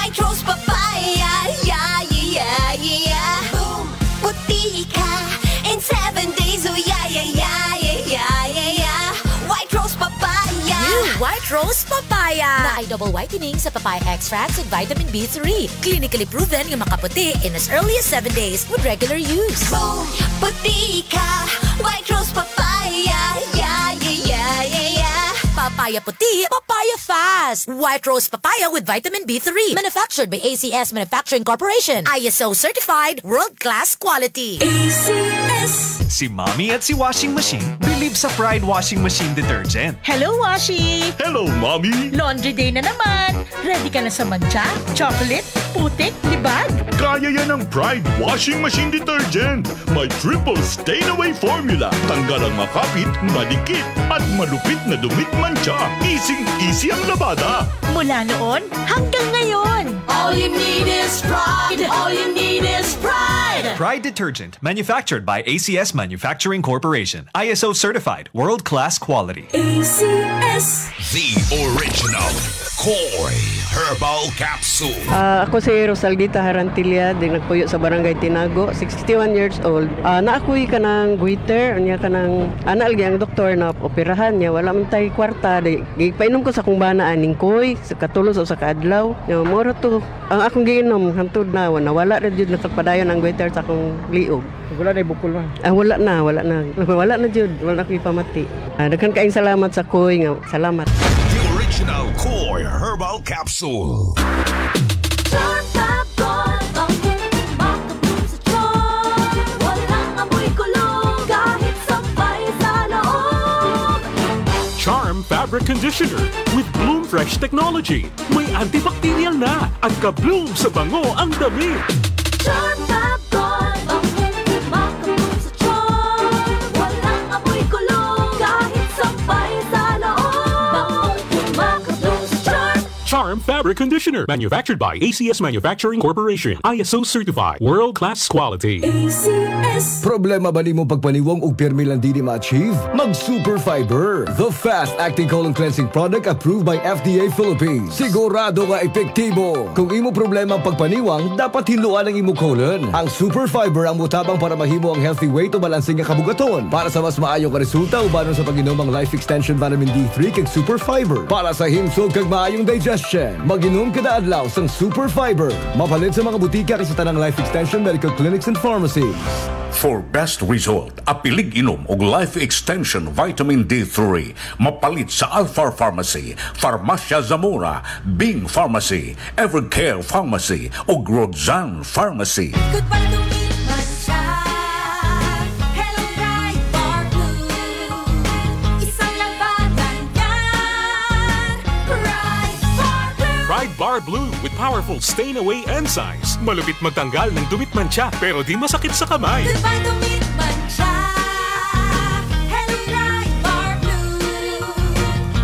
White Rose Papaya. Yeah. Boom! Puti ka in 7 days. Oh, yeah. White Rose Papaya. New White Rose Papaya. Naay double whitening sa papaya extracts with vitamin B3. Clinically proven nga makaputi in as early as 7 days with regular use. Boom! Puti ka. White Rose Papaya. Yeah. Papaya puti, papaya fast. White Rose Papaya with vitamin B3. Manufactured by ACS Manufacturing Corporation. ISO certified, world-class quality. ACS. Si Mommy at si Washing Machine believe sa Pride Washing Machine Detergent. Hello, Washi! Hello, Mommy! Laundry day na naman! Ready ka na sa mantsa, chocolate, putik, libag? Kaya yan ng Pride Washing Machine Detergent. May triple stain-away formula. Tanggal ang makapit, madikit, at malupit na dumi't mantsa. Easy-easy ang labada. Mula noon hanggang ngayon! All you need is Pride. All you need is Pride. Pride Detergent, manufactured by ACS Manufacturing Corporation. ISO certified, world-class quality. ACS. The original Koi Herbal Capsule. Ah, ako si Rosaldita Harantilla, di nagpuyo sa Barangay Tinago, 61 years old. Ah, naa ko'y kanang goiter, unya kanang ana lagi ang doktor na operahan niya, wala man tay kwarta, di gipainom ko sa akong bana aning Koi, sa katulo sa usa ka adlaw. Nya mao ra to. Ang akong giinom hangtod na nawala ra jud, nakapadayon ang goiter sa akong liog. Wala na bukol man. Ah, wala na, wala na. Wala na jud, wala na ko'y pamati. Ah, daghan kaayong salamat sa Koi nga salamat. The original Koi Herbal Capsule. Charm Fabgon, bangong kumakabloom sa charm. Walang amoy kulog kahit sampay sa loob. Charm Fabric Conditioner with Bloom Fresh Technology. May antibacterial na at ka-bloom sa bango ang damit. Charm Fabgon, bangong kumakabloom sa charm. Walang amoy kulog kahit sampay sa loob. Bangong kumakabloom sa charm. Charm Fabric Conditioner. Manufactured by ACS Manufacturing Corporation. ISO certified. World-class quality. ACS. Problema ba nimo pagpaniwang ug pirmi lang dili ma-achieve? Mag Super Fiber, the fast-acting colon cleansing product approved by FDA Philippines. Sigurado nga epektibo. Kung imo problema ang pagpaniwang, dapat hinluan ang imo colon. Ang Super Fiber ang mutabang para mahimo ang healthy weight o balansing nga kabugaton. Para sa mas maayo nga resulta, ubanon sa pag-inom ang Life Extension Vitamin D3 kag Super Fiber. Para sa himsog kag maayong digestion, mag-inom kada adlaw sang Super Fiber. Mapalit sa mga butika kag sa tanang Life Extension medical clinics and pharmacies. For best result, apilig inom og Life Extension Vitamin D3. Mapalit sa Alpha Pharmacy, Farmacia Zamora, Bing Pharmacy, Evercare Pharmacy ug Rodzan Pharmacy. Goodbye dumi't mantsa. Hello, Pride Bar Blue. Isang laba lang yan. Pride Bar Blue. Pride Bar Blue with powerful stain-away enzymes. Malupit magtanggal ng dumi't mantsa pero di masakit sa kamay. Goodbye dumi't mantsa. Hello, Pride Bar Blue.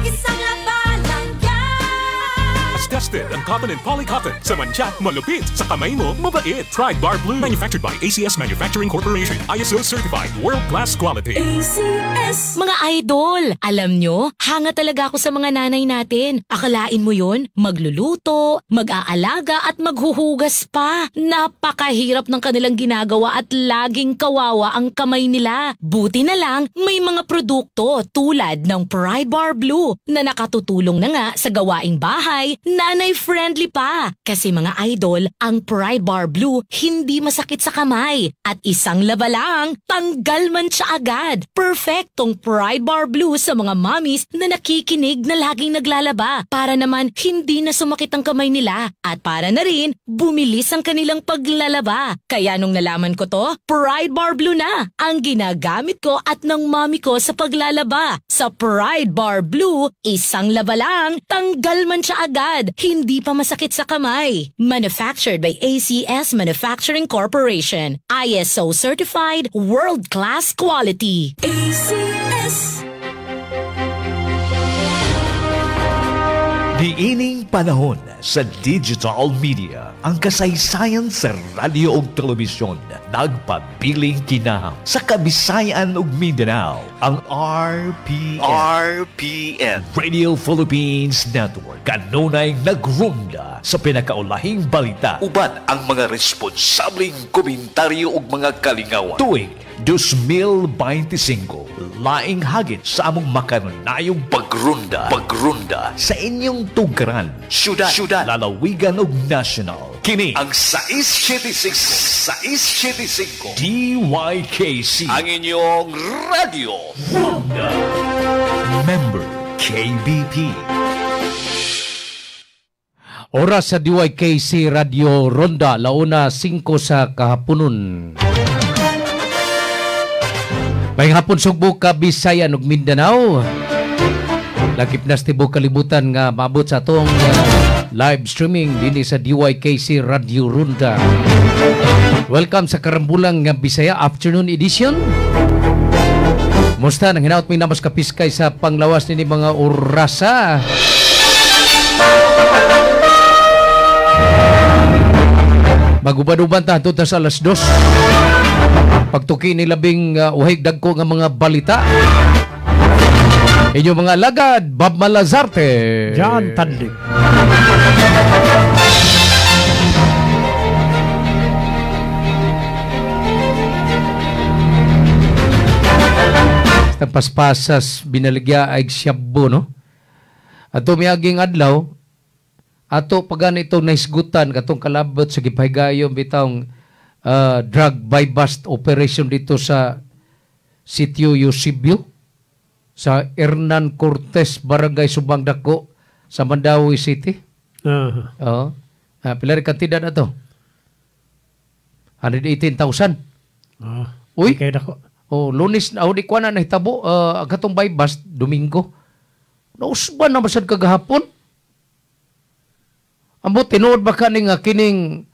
Isang laba lang yan. As tested on cotton and polycotton. Sa mantsa, malupit. Sa kamay mo, mabait. Pride Bar Blue. Manufactured by ACS Manufacturing Corporation. ISO certified. World-class quality. ACS. Mga idol, alam nyo, hanga talaga ako sa mga nanay natin. Akalain mo yon, magluluto, mag-aalaga at maghuhugas pa. Napakahirap ng kanilang ginagawa at laging kawawa ang kamay nila. Buti na lang, may mga produkto tulad ng Pride Bar Blue na nakatutulong na nga sa gawaing bahay, nanay-friendly pa. Kasi mga idol, ang Pride Bar Blue hindi masakit sa kamay. At isang laba lang, tanggal mantsa agad. Perfectong Pride Bar Blue sa mga mommies na nakikinig na laging naglalaba para naman hindi na sumakit ang kamay nila at para na rin bumilis ang kanilang paglalaba. Kaya nung nalaman ko to, Pride Bar Blue na ang ginagamit ko at ng mommy ko sa paglalaba. Sa Pride Bar Blue, isang laba lang, tanggal mantsa agad, hindi pa masakit sa kamay. Manufactured by ACS Manufacturing Corporation. ISO certified, world-class quality. ACS. Niining panahon sa digital media, ang kasaysayan sa radyo ug telebisyon nagpabiling kinahang sa Kabisayan ug Mindanao, ang RPN. RPN Radio Philippines Network kanunay nagrunda sa pinakaulahing balita uban ang mga responsableng komentaryo ug mga kalingawan. Tuig 2025, laing hagit sa among makanunayong pagrunda sa inyong tugaran, syudad, lalawigan ug national. Kini ang 675 DYKC, ang inyong Radio Ronda. Member KBP. Oras sa DYKC Radio Ronda, launa 5 sa kahaponon. May hapon Sugbo, Kabisayan ug Mindanao. Lakip na sa tibuok kalibutan nga maabot sa atong live streaming dinhi sa DYKC Radio Ronda. Welcome sa Karambulang nga Bisaya Afternoon Edition. Musta nang hinaut mi namos kapiskay sa panglawas nini mga orasa. Maguban-uban ta hantod sa alas 2. Pagtuki ni labing uhig dagko nga mga balita. Inyong mga alagad, Bob Malazarte, John Tadlik. Sa paspasas binaligya ay siyabo, no? Ato miaging adlaw, ato pagan itong naisgutan katong kalabot sa gipahigayon bitawng drug buy bust operation dito sa Sitio Eusebio sa Hernan Cortez, Barangay Subang Dako sa Mandaue City. Oo. Pila rin kantidad na to? 118,000. Uy. Kay dako. Oh, Lunes na di ko na nahitabo katong buy bust Domingo. Nausban na masad kagahapon. Ambot tinuod ba kaning kining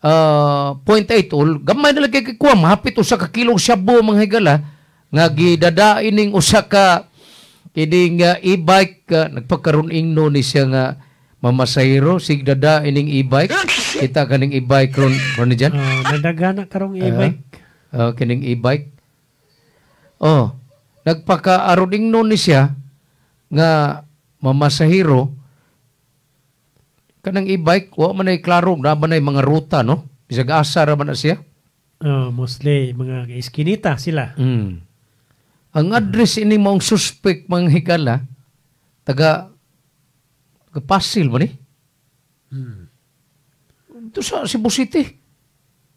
0.8 ul gamay na lagi kay kuha mahapit usa ka kilong shabu mga higala nga gidada ining usa ka kining e-bike nagpakaron ingno ni siya nga mamasahero sig dada ining e-bike. Kita kaning e-bike ron ron ni diyan. Nadagana karong e-bike. Kining e-bike. Oh, nagpakaaron ingno ni siya nga mamasahero kanang e-bike, wa man ay klaro na man ay mga ruta, no? Bisag asa ra man na siya. Mostly mga iskinita sila. Mm. Ang address ini maong suspect mga higala taga Pasil ba ni? Ito sa Cebu City.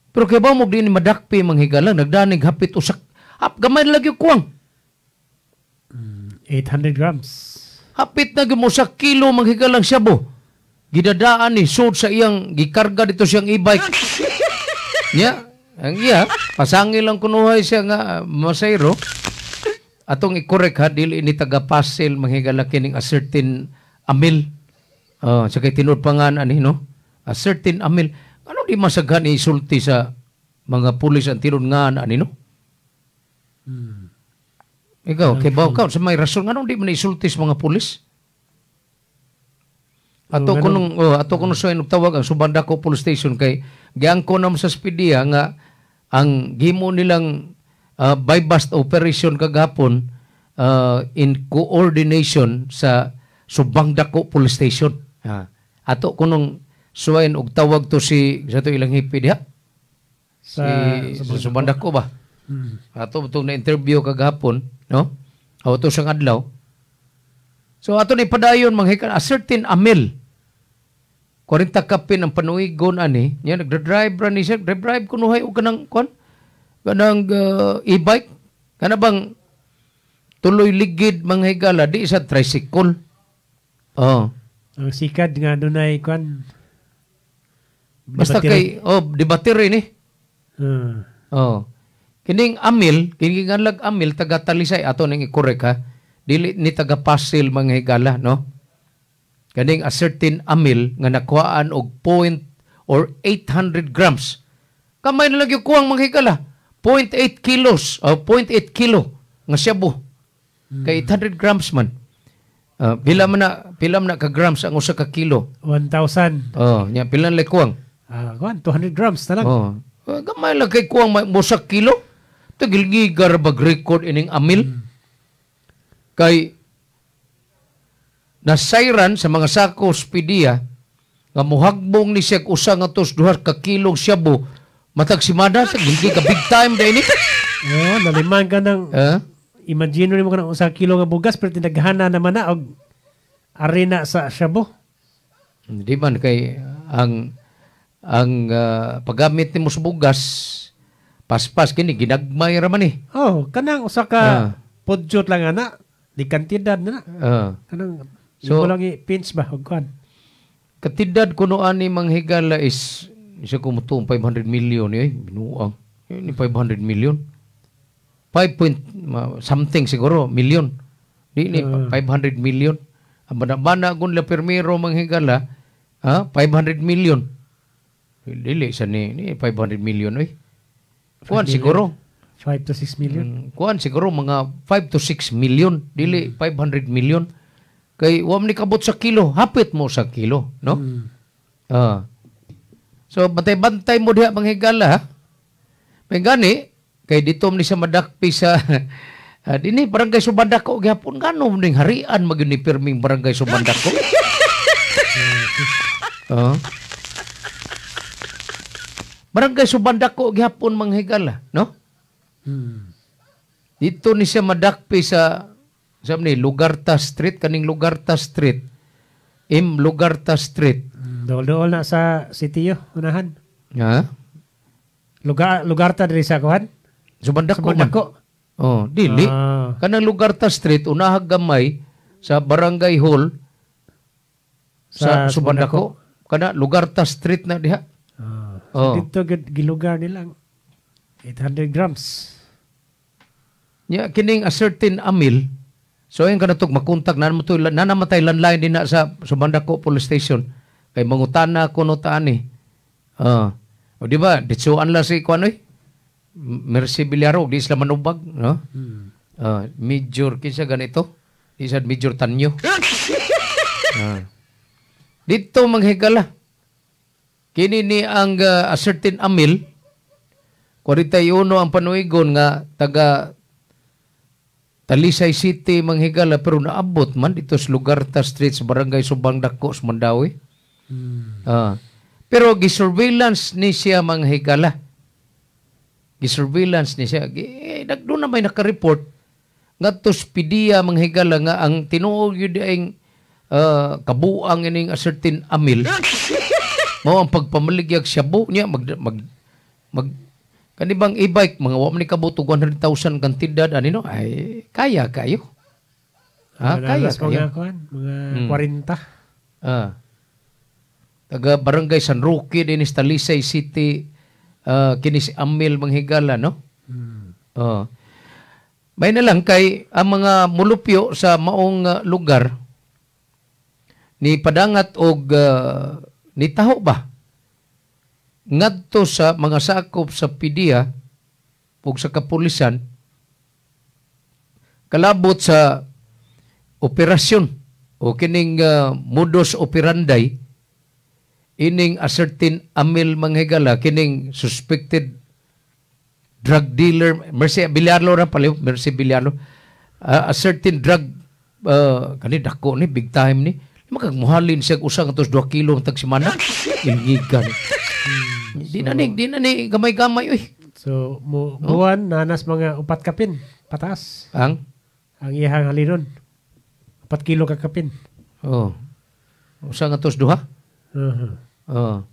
Pero kay ba mo di ni madakpi mga higala nagdanig hapit usak hap gamay lagi kuwang. 800 grams. Hapit na gyud mo sa kilo mga higalang shabu. Gidadaan ni sud sa iyang gikarga dito siyang e-bike. Nya, ang iya pasangil lang kunuhay siya nga masayro. Atong i-correct ha, dili ni taga Pasil manghigala kining a certain amil. Sa kay tinud pa nga ani no? A certain amil. Ano di masaghan isulti sa mga pulis ang tinud nga ani no? Ikaw, kay baw ka sa may rason nganong di man isulti sa mga pulis? Ato kunong ato kuno sa tawag ang Subandako Police Station kay giangko na sa Speedia nga ang gimo nilang buy bust operation kagahapon in coordination sa Subangdako Police Station. Ato kunong suwayin og tawag to si sa to ilang hipi diha sa Subandako ba. Ato itong na-interview kagahapon, no? Ato siyang adlaw. So ato ni padayon manghikan a certain amil. 40 kapin ang panuigon ani, niya nagdra-drive ra ni siya, drive kunuhay og kanang kon kanang e-bike. Kana bang tuloy ligid mga higala di sa tricycle. Oh. Ang sikad nga dunay kwan. Basta kay di battery ni. Oh. Kining amil, kining nganlag amil taga Talisay ato ning i-correct ha. Dili ni taga Pasil mga higala, no? Kaning a certain amil nga nakuhaan og point or 800 grams. Kamay na lagi kuwang mga higala. 0.8 kilos o 0.8 kilo nga shabu. Kay 800 grams man. Pila man na ka grams ang usa ka kilo? 1,000. Oh, nya pila lay kuwang? Ah, kuan 200 grams na lang. Oh. Gamay lang kay kuwang mo sa kilo. Tagilgigar bag record ining Amil. Kay nasayran sa mga sako sa PDEA nga muhagbong ni siya usa nga tos 2 ka kilong shabu matag simana sa gilgi ka big time day ni. Oh, naliman ka ng Eh? Imagine mo ka ng 1 kilo nga bugas pero tinaghana naman na og arena sa shabu. Di man kay ang paggamit nimo sa bugas, paspas kini ginagmay ra man eh. Oh, kanang usa ka pudyot lang ana, di kantidad na na. Kanang so, lang i-pinch ba og kuan. Katidad kuno ani manghigala is isa ko mutuong 500 million eh binuang. Yun ni 500 million. 5 point something siguro million. Di ni 500 million. Ang bana-bana gun la permiro manghigala, ha, 500 million. Dili sa ni 500 million oy. Kuan siguro 5 to 6 million. Kuan siguro mga 5 to 6 million, dili 500 million. Kay wa man ni kabot sa kilo, hapit mo sa kilo, no? Ah. So bantay-bantay mo diha manghigala ha. May gani kay dito man ni sa madakpi sa dinhi barangay Subandako gihapon, ngano ning harian magyud ni pirming barangay Subandako. Oh. Barangay Subandako gihapon manghigala, no? Dito ni siya madakpi sa ni Lugarta Street, kaning Lugarta Street. M Lugarta Street. Dool-dool na sa sitio unahan. Ha? Lugar Lugarta diri sa kuan? Subandako man. Subandako. Oh, dili. Kanang Lugarta Street unahag gamay sa Barangay Hall sa, Sa Subandako. Kana Lugarta Street na diha. So Oh. dito gid gilugar nilang 800 grams. Ya kining a certain Amil. So ayun kanatog makontak na mo to na namatay landline din na sa Subandako Police Station. Kay mangutana kuno ta ani. Ah. O di ba, ditsuan lang si kuan oy. Mercy Villaro, di sila manubag, no? Ah, major kinsa ganito? Di sa Major Tanyo. Ah. Dito manghigala. Kini ni ang a certain Amil, 41 ang panuigon nga taga Talisay City manghigala, pero naabot man dito sa Lugarta Street sa Barangay Subang Dako sa Mandaue. Ah. Pero gisurveillance ni siya manghigala. Gisurveillance ni siya. Doon na may nakareport ngadto sa PDEA manghigala nga ang tinuod yun ang kabuang ining a certain Amil mao ang pagpamaligyag shabu niya mag mag mag kanibang e-bike mga wa man ni kabot og 100,000 kantidad ani, no, ay kaya kayo ha, kaya Nalas kayo. mga kuan, mga 40. Ah. Taga Barangay San Roque din sa Talisay City, kini si Amil manghigala, no? Oh. May na lang kay ang mga mulupyo sa maong lugar ni padangat og ni taho ba ngadto sa mga sakop sa PDEA ug sa kapulisan kalabot sa operasyon o kining modus operandi ining a certain Amil manghigala, kining suspected drug dealer Mercy Villarlo ra pala, Mercy Villarlo, a certain drug kani dako ni big time ni makagmuhalin siya usa nga tos 2 kilo ang tagsimana ilgigan di na ni gamay-gamay oy. So mo buwan nanas mga 4 kapin pataas. Ang Ang iyang halinon. 4 kilo ka kapin. Oh, usa nga tos duha. Oh.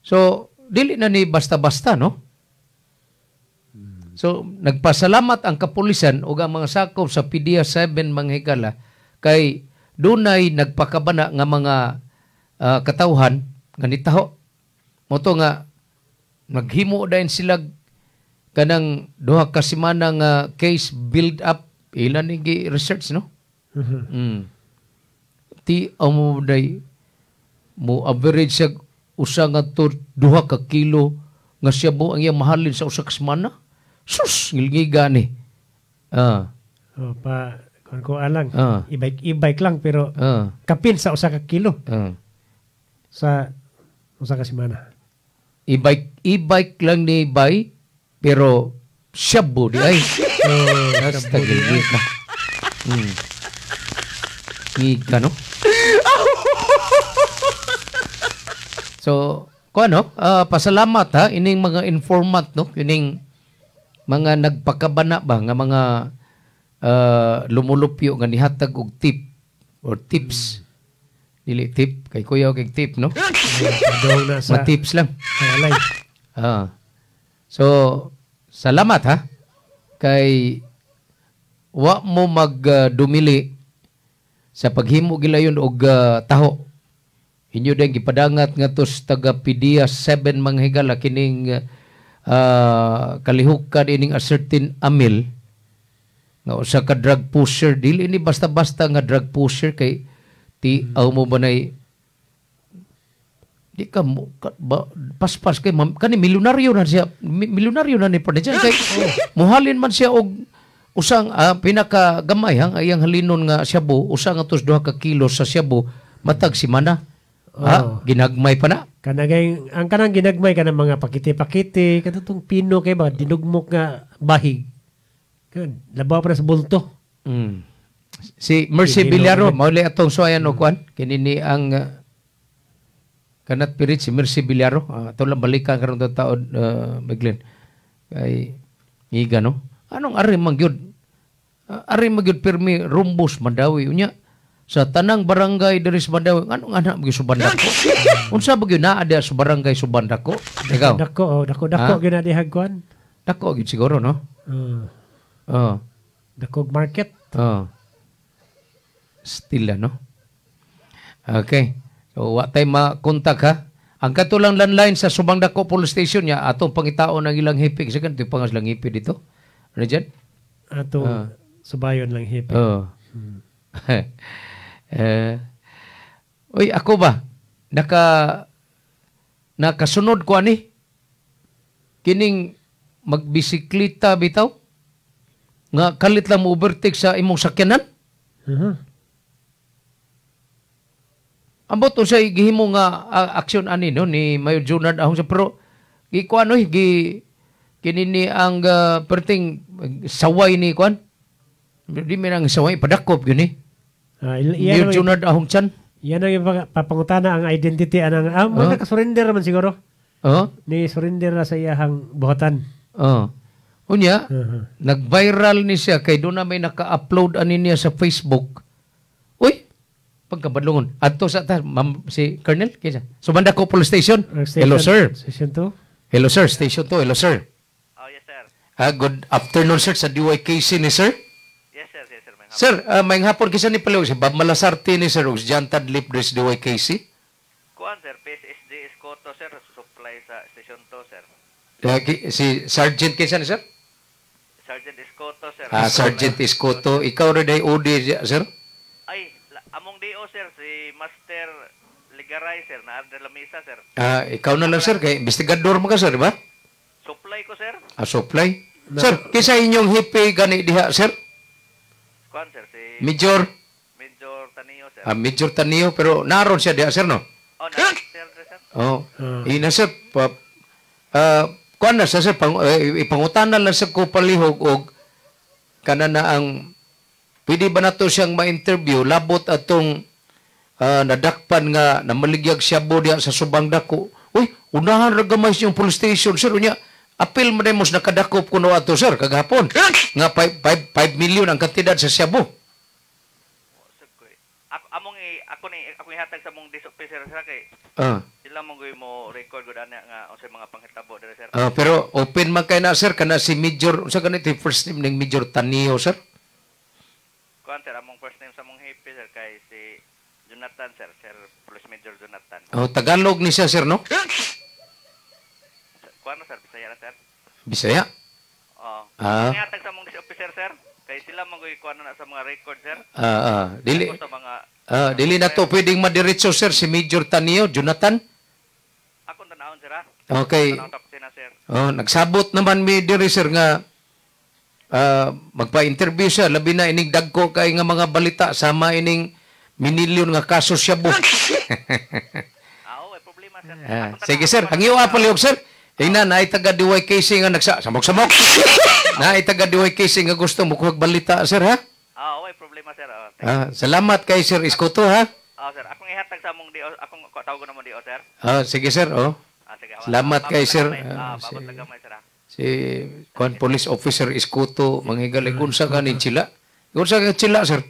So, dili na ni basta-basta, no? So, nagpasalamat ang kapulisan ug ang mga sakop sa PDEA 7 manghigala kay dunay nagpakabana nga mga katawhan nga nitaho. Mao to nga naghimo dayon sila kanang 2 ka semana nga case build up ilan ni gi research, no? Ti amo day mo average siya usa nga to 2 ka kilo nga shabu ang iyang mahalin sa usa ka semana. Sus, ngilngiga ni. Ah. Oh, pa Kuan ko alang. E-bike lang pero kapin sa usa ka kilo. Sa usa ka semana. E-bike lang ni bay pero shabu di ay. Oh, Hasta shabu di ay. ka. Ngiga, no? So, ko ano, pasalamat ha ining mga informant, no, ining mga nagpakabana ba nga mga lumulupyo nga nihatag og tip or tips. Dili tip kay kuya kay tip, no? Padong na sa Mga tips lang. Alay. So, salamat ha kay wa mo magdumili sa paghimo gilayon og taho. Inyo din gipadangat ngadto sa taga PDEA 7 mga higala kining kalihukan ining a certain Amil nga usa ka drug pusher. Dili ni basta-basta nga drug pusher kay ti aw mo banay di ka mo ka, ba, paspas kay mam, kani milyonaryo na siya, milyonaryo na ni Parnesian kay muhalin man siya og usang pinaka gamay hang iyang halinon nga shabu, usa nga tos 2 ka kilo sa shabu matag semana. Oh. Ginagmay pa na. Kanagay ang kanang ginagmay kanang mga pakiti-pakiti katong pino kay ba dinugmok nga bahig. Kan labaw pa na sa bulto. Si Mercy Pinino Villaro na. mauli atong suwayan og kuan kini ni ang kanat pirit si Mercy Villaro. Ato lang balikan karon ta taod Meglen. Kay ngiga, no. Anong ari man gyud? Ari man gyud pirmi rumbos Mandawi unya sa tanang barangay diri sa Mandawi. Anong anak gyud Subandako? Unsa ba gyud naa diha sa barangay Subandako? Ikaw. Dako, oh, dako dako gyud na dihag kuan. Dako gyud siguro, no? Oh. Dako market. Oh. Still, ano? Okay. So, wa tay makontak ha. Ang katulang landline sa Subang Dako Police Station niya, atong pangitaon ang ilang hipi. Kasi ganito yung pangas lang hipi dito. Ano dyan? Atong subayon lang hipi. Oo. Uy, ako ba? Nakasunod ko ani? Kining magbisiklita bitaw? Nga kalit lang mo overtake sa imong sakyanan? Ambot unsay gihimo nga aksyon ani no ni Mayor Junard ahong sa pero gikuan oy gi kini ni ang perting saway ni kuan. Di man ang saway padakop gyud ni. Mayor Junard ahong chan. Yan ang papangutana ang identity anang mo naka-surrender man siguro. Ni surrender na sa iyahang buhatan. Unya, nag-viral ni siya kay doon na may naka-upload ani niya sa Facebook. Uy, pagkabadlungon. Adto sa ta, ma'am, si Colonel, kaysa. Subandako Police Station. Station. Hello, sir. Station 2. Hello, sir. Station 2. Hello, sir. Oh, yes, sir. Good afternoon, sir. Sa DYKC ni, sir. Yes, sir. Yes, sir. Sir, may hapon kaysa ni Palaw. Si Bob Malasarte ni, sir. Ug si John Tadlip des DYKC. Kuan, sir. PSSD Escoto, sir. Supply sa Station 2, sir. Si Sergeant kaysa ni, sir? Sergeant Escoto, sir. Sergeant Escoto. Ikaw rin ay OD, sir? Ay, among DO, sir. Si Master Ligaray, sir. Na de la mesa, sir. Ikaw na lang, sir. Kay investigador mo ka, sir, di ba? Supply ko, sir. Supply. Sir, kaysa inyong hipi gani diha, sir? Kuan, sir. Si Major. Major Tanio, sir. Major Tanio, pero naron siya diha, sir, no? Oh, naron, sir, sir. Oh. Ina, sir, kuan na siya, sir, ipangutana lang sa ko palihog og kana na ang pwede ba nato siyang ma-interview labot atong nadakpan nga namaligyag shabu diha sa Subang Dako. Uy, unahan ra gamay siyang police station, sir. Unya, apil man mo sa nakadakop kuno ato, sir, kagahapon. Nga 5 million ang kantidad sa shabu. Ako among ako ni ako ihatag sa mong dis officer sir kay. Sila mo gyud mo record gud ana nga unsay mga panghitabo diri, sir. Pero open man kay na, sir, kana si Major, unsa ganito yung first name ning Major Tanio, sir? Kuan, sir, among first name sa mong hipi, sir, kay si Jonathan, sir, sir Police Major Jonathan. Oh, Tagalog ni siya, sir, no? Kuan na, sir, Bisaya na, sir. Bisaya? Oo. Ihatag sa mong dis officer, sir. Kay sila man gyud kuan na sa mga record, sir. Dili Ako sa mga dili na to pwedeng madiretso, sir, si Major Tanio, Jonathan. Akong tanawon, sir, ha? Okay. Tanawon tapos na, sir. Oh, nagsabot naman mi diri, sir, nga Magpa-interview siya labi na ining dagko kay nga mga balita sama ining minilyon nga kaso shabu. Sige sir, hangyo palihog sir. Tingnan naay taga DYKC nga nagsa samok-samok. Naay taga DYKC nga gusto mo kuhag balita sir ha? Way problema sir. Salamat kay Sir Escoto ha. Sir, akong ihatag sa among DO, akong tawag na mo DO sir. Sige sir, oh. Sige. Salamat kay sir. Gamay, sir. Si kuan Police Officer Escoto manghigal unsa kaning chila? Unsa ka chila sir?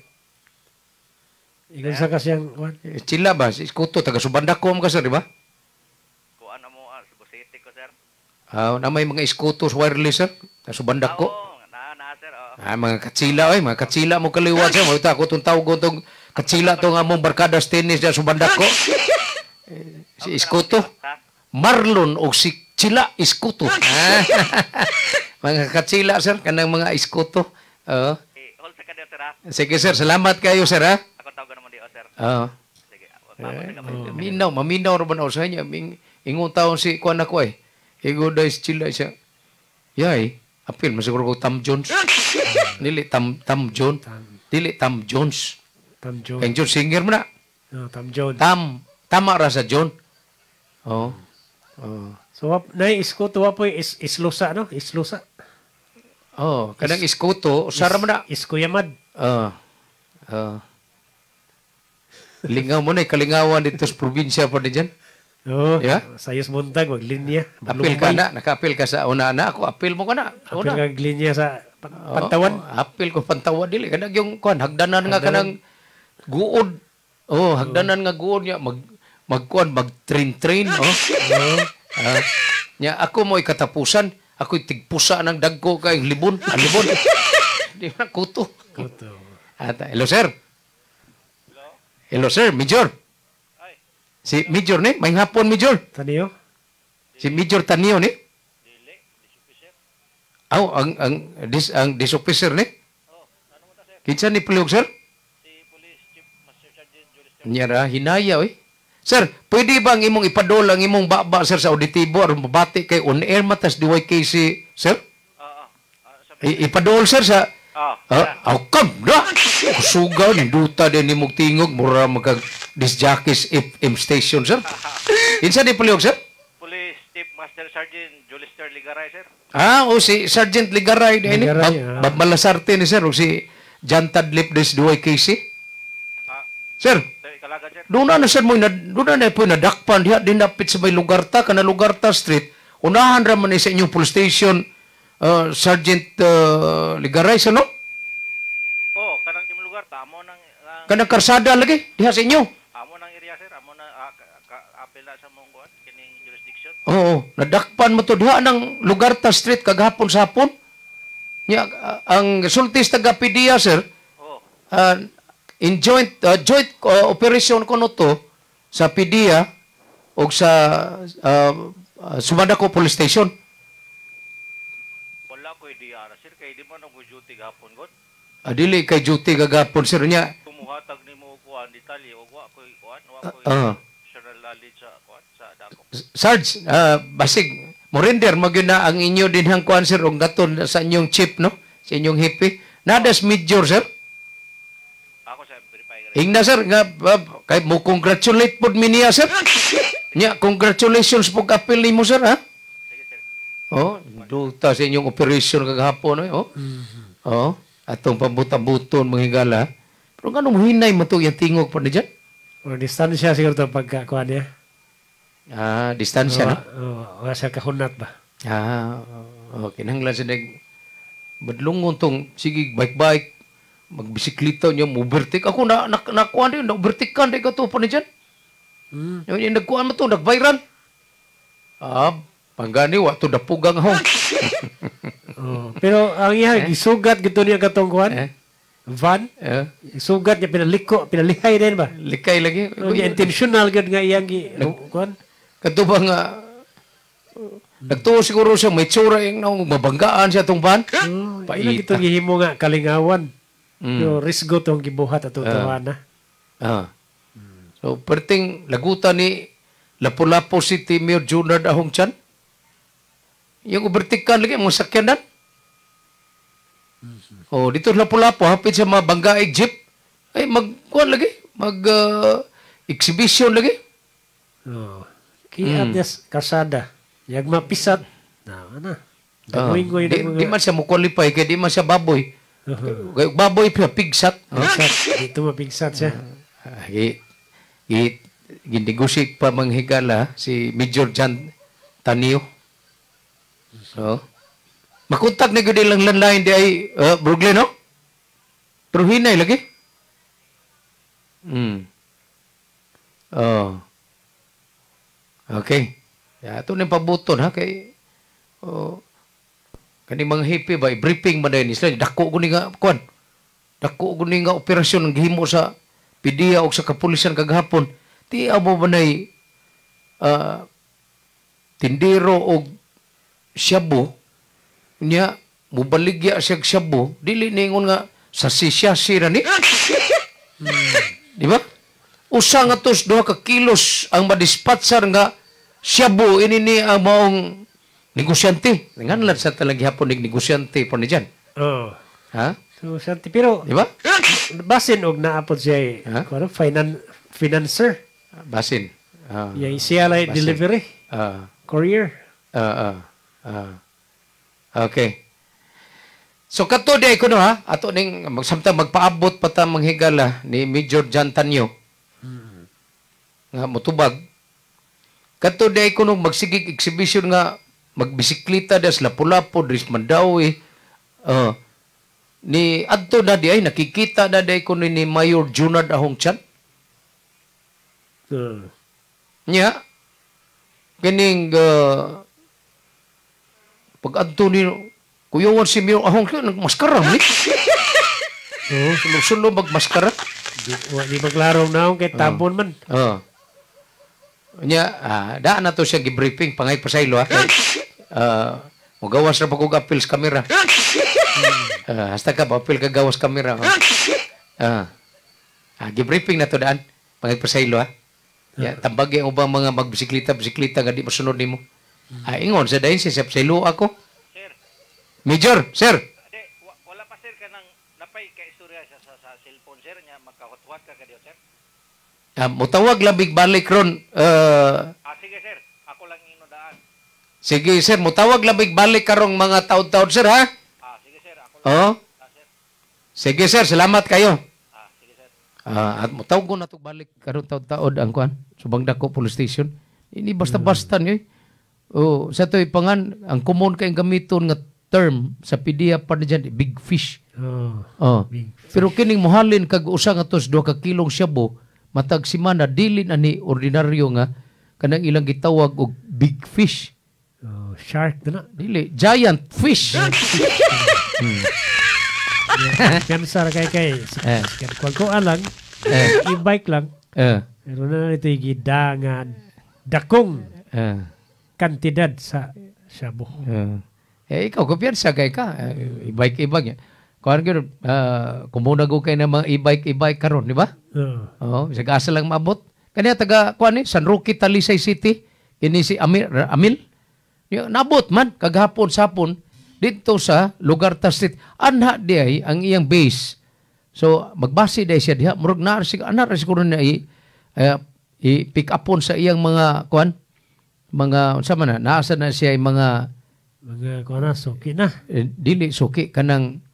Ingon sa kasiyang kuan. Chila ba si Escoto taga Subandako ka sir, di ba? Kuan mo Cebu City ko sir. Na may mga Escoto wireless sir, taga Subandako. Na sir. Mga katsila oy, mga katsila mo kaliwat sir. Mo ta ako tong tawgon tong katsila tong among barkada sa tennis sa Subandako. Si Escoto. Marlon og si Chila Escoto. Mga katsila sir, kanang mga Escoto. Hold sa kayo sir ha. Sige sir, salamat kayo sir ha. Akong tawag na mo DO sir. Sige. Minaw, maminaw ra ba na sa inyo? Ingon taon si kuan ako eh. Igo dai si Chila siya. Yay, apil masiguro ko Tam Jones. Dili Tam Tam John. Dili Tam Jones. Tam Jones. Kay John singer man na. Oh, Tam Jones. Tam tama ra sa John. Oh. Oh. So nay Escoto wa poy is islusa no? Islusa. Oh, kanang Escoto, usara man na. Iskuyamad. Lingaw mo na, kalingawan dito sa probinsya pa din dyan. Oh, Yeah? Sayos buntag maglinya. Apil ka na, naka-apil ka sa una na ako, apil mo ka na. Sa Apil una. ka linya sa pantawan. Oh, apil ko pantawan dili kanang yung kuan hagdanan nga kanang guod. Oh, hagdanan nga guod niya mag magkuan mag train train oh. Nya ako mo'y katapusan, ako'y tigpusa ng dagko kay libon, ang libon. Di ba kuto? Kuto. Ata, hello sir. Hello sir, Major. Si Major ni, may hapon Major. Tanio? Si Major Tanio ni? Aw, ang this officer ni? Kinsa ni Pulog, sir? Nyara, hinaya, oy. Sir, pwede ba ang imong ipadol ang imong baba, sir, sa auditibo aron mabati kay on air matas DYKC, sir? Ipadol, sir, sa. Ah, kam na. Kusugaw ni duta din ni mong tingog mura magkag disc jockeys FM station, sir. Kinsa ni Pulog, sir? Police Chief Master Sergeant Julister Ligaray sir. Ah, o si Sergeant Ligaray din ni. Ligaray, ah. Bob Malasarte ni sir o si John Tadlip des DYKC. Sir, Kalaga sir. doon na sir mo doon na po nadakpan diha dinapit sa may Lugarta kana Lugarta Street. Unahan ra man ni sa inyong police station Sergeant Ligaray sir no? Oh, kanang imong lugar ta amo nang Kanang karsada lagi diha sa inyo. amo nang area sir, amo na apil na sa mong kuan kining jurisdiction. Oo, nadakpan mo to diha ng Lugarta Street kagahapon sa hapon. Nya ang sultis taga PDEA sir. In joint joint operation kuno to sa PDEA og sa Sumandako Police Station. Wala ko idea sir kay di man ako duty gahapon god. Dili kay duty kagahapon sir nya. Kumuhatag nimo kuan detalye og wa koy kuan, wa koy personal knowledge sa kuan sa dako. Sarge, basig mo-render magyud na ang inyo dinhang kuan sir og gaton sa inyong chief no, sa inyong hepe. Nadas major sir. Ako sa verify Ingna sir nga kay mo congratulate pod mi niya sir. Nya congratulations po apil nimo sir ha. Oh, duta sa inyong operation kagahapon oy oh. Oh, atong pabuta-buton mga higala. Pero nganong hinay mo to yung tingog pa ni dyan? Or distansya siguro to pagka kuan niya. Ah, distansya no? Oh, wala siya kahunat ba? Ah, okay. Kinahanglan sa nag badlungon tong sige bike-bike magbisikleta niya mo overtake ako na na nakuan din na overtake kan di ka to pa ni dyan. Yung nagkuan mo to nag-viral. Ah, panggani wa to dapugang hong. Oh. Pero ang iya gisugat gito niya katong kuan. Van. Eh. Sugat niya pinaliko, pinalihay din ba? Likay lagi. Oh, intentional gyud nga iyang gi kuan. Kadto ba nga nagtuo siguro siya may tsura yung naong mabanggaan siya tong van. Oh, Paita. ila gito gihimo nga kalingawan. Pero risgo tong gibuhat ato tawana. Ah. So, perting lagutan ni Lapu-Lapu City Mayor Junard Ahong Chan. Yung overtake kan lagi, mga sakyanan. Oh, dito Lapu-Lapu hapit sa mga banggaig jeep. Ay magkuan lagi, mag exhibition lagi. Oh. Kiat yes kasada. Yag mapisat. Na ana. Dagoy-goy di, di man siya mo qualify kay di man siya baboy. Kay baboy pa pigsat. Pigsat. Dito mapigsat siya. Ginegosyo pa manghigala si Major John Tanio. So, makontak na gyud ilang landline di ay Brooklyn, no? Pero hinay lagi. Oh. Okay. Ya, ato ning pabuton ha kay oh, kani mga hippie ba briefing man dayon sila dako ko ni nga kuan. Dako ko ni nga operasyon ang gihimo sa PDEA og sa kapulisan kagahapon. Ti amo man ay tindero og shabu niya mubaligya siya og shabu dili ningon nga sa sisya ra ni. Di ba? Usa nga tos 2 ka kilos ang madispatchar nga shabu ini ni ang maong negosyante. Nganlan sa talang gihapon ning negosyante pa ni diyan. Oh. Ha? Negosyante pero di ba? Basin og naapod siya kuno financer. Basin. Yeah, siya lay delivery. Courier. Okay. So kato di ko no ha, ato ning samtang magpaabot pa ta manghigala ni Major John Tanyo. Nga motubag. Kato di ko no magsigig exhibition nga magbisikleta das Lapu-Lapu, dris Mandaue. Ni adto na di ay nakikita na di ko ni Mayor Junard Ahong Chan. Nya kining pag adto ni kuyawan si Mayor Ahong Chan nagmaskara ni. Oh, sulod-sulod magmaskara. Di maglarong naong kay tabon man. Nya daan na to siya gi-briefing pangay pasaylo ha. Mogawas ra pa kog apil sa kamera. Hasta ka apil ka gawas kamera. Gi-briefing na to daan pangay pasaylo ha. Ya, tambagi ang ubang mga magbisikleta-bisikleta nga di masunod nimo. Ingon sa dayon siya pasaylo ako. Sir. Major, sir. Di, wala pa sir kanang napay ka istorya sa cellphone sir nya makahot-hot ka kadiyo sir. Mutawag labig balik ron. Sige sir, ako lang inodaan. Sige sir, mutawag labig balik karong mga taod-taod sir ha. Sige sir, ako lang. Oh. Sir. Sige sir, salamat kayo. Sige sir. At mutawag ko na to balik karon taod-taod ang kuan, Subang Dako Police Station. Ini basta-basta ni. Oh, sa to'y pangan ang common kay gamiton nga term sa PDEA pa diyan, big fish. Oh. Big fish. Pero kining mohalin kag usa nga tos 2 ka kilong shabu matag semana dili na ni ordinaryo nga kanang ilang gitawag og big fish. Oh, shark na. Dili, giant fish. Kansar kay kay ko alang, i-bike lang. Pero na ito gida nga dakong kantidad sa shabu. Ikaw kumpiyansa kay ka i-bike i-bike. Kuan gyud kumuna go kay na mga e-bike karon, di ba? Oo, bisag asa lang maabot. Kaniya taga kuan ni San Roque, Talisay City, kini si Amil. Nabot man kagahapon sapon didto sa lugar ta street. Anha di ay ang iyang base. So magbase di siya diha, murag naa ana ra siguro na i-pick upon sa iyang mga kuan, mga unsa man na naasa na siya mga kuan na suki na. Dili suki kanang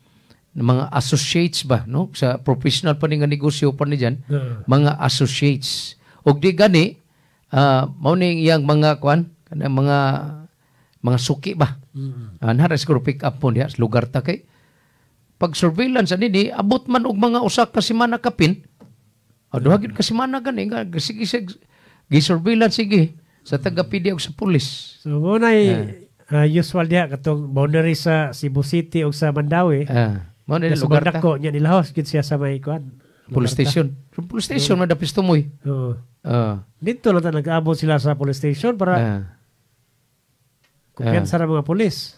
mga associates ba, no? Sa professional pa ni nga negosyo pa ni diyan, mga associates. Og di gani mao ni iyang mga kuan kanang mga suki ba. Anha ra siguro pick up po diha sa lugar ta kay pag surveillance ani ni abot man og mga usa ka semana kapin. Duha gyud ka semana gani nga sige gi surveillance sige sa taga PDEA og sa pulis. So mo nay usual diha katong boundary sa Cebu City og sa Mandaue. Mo na lugar ta. Dako nya nilahos gid siya sa may kuan. Police station. Sa police station man dapis tumoy. Oo. Dito lang ta nag-abot sila sa police station para kumpiyansa ra mga pulis.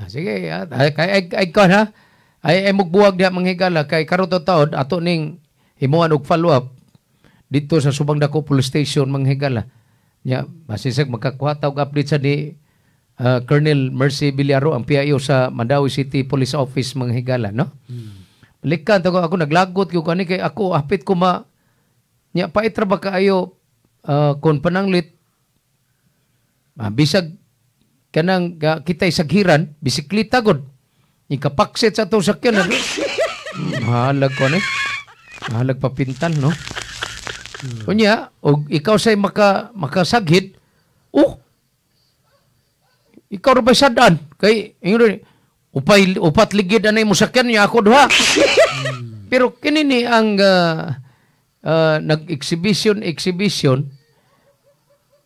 Sige, ay kuan ha. Ay mugbuwag diha manghigala kay karon taod ato ning himuan og follow up dito sa Subang Dako Police Station manghigala. Nya basisag magkakuha ta og update sa ni Colonel Mercy Villaro, ang PIO sa Mandaue City Police Office, mga higala, no? Balikan to ako naglagot gyud kani kay ako hapit ko ma nya pait ra ba kaayo kon pananglit bisag kanang kitay saghiran bisikleta gud ikapaksit sa atong sakyanan. Mahalag ko ni. Mahalag papintal, no? Unya og ikaw say makasaghid, oh. Ikaw ra ba sadan kay ingon upay upat ligid anay mo sakyan niya ako duha. Pero kini ni ang nag-exhibition